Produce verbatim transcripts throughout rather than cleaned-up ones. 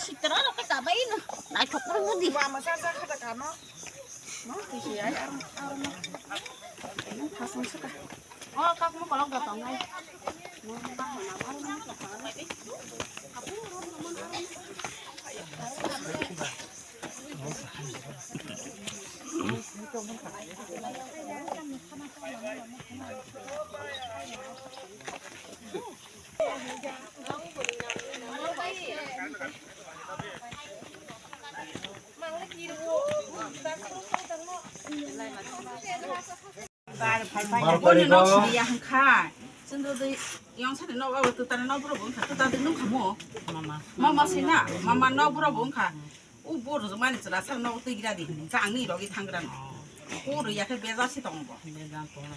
Sitra rok khe kabai no. Naithok rok budi. Mama sa sa khata kano. No, tisi ai ar ar no. Khasung saka. Oh, kak mo kolok da tong nai. Baro tarikh o. Bono nok sidi ya hwn kha. Chwng rwdi yong sani nok abo twtani nok borok bo wngkha. Twtadi nung kha mo? Mama. Mama sina. Mama nok borok bo wngkha. U bor rwjak mani chwla sak nok twi gira di hwnwi. Sa ang ni rogi thang gra no. U rw ya khe beja si tong bo. Beja tong.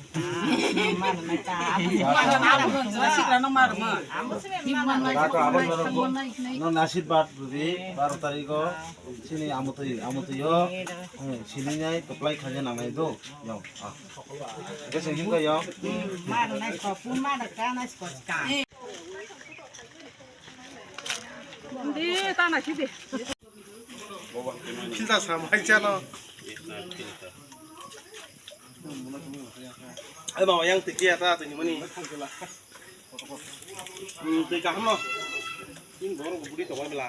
Mama na ta. Mama na ta. Chwla sikla no mar mo. Abo se mama na. Kaka abo no, no nasib bat rwdi baro tarikh o. Sini amutwi, amutwi o. Sini nai kwplai khaina nangnai do. Yong. Ah. Hingke se hingke yo. Mar nai ko, pun mar ka nai ko ka. Di ta na si di. Filter sama aja lo. Ai mama yang tiki ya ta tini mani. Hmm, tui kaham no. Ini borok budi tongwai bela.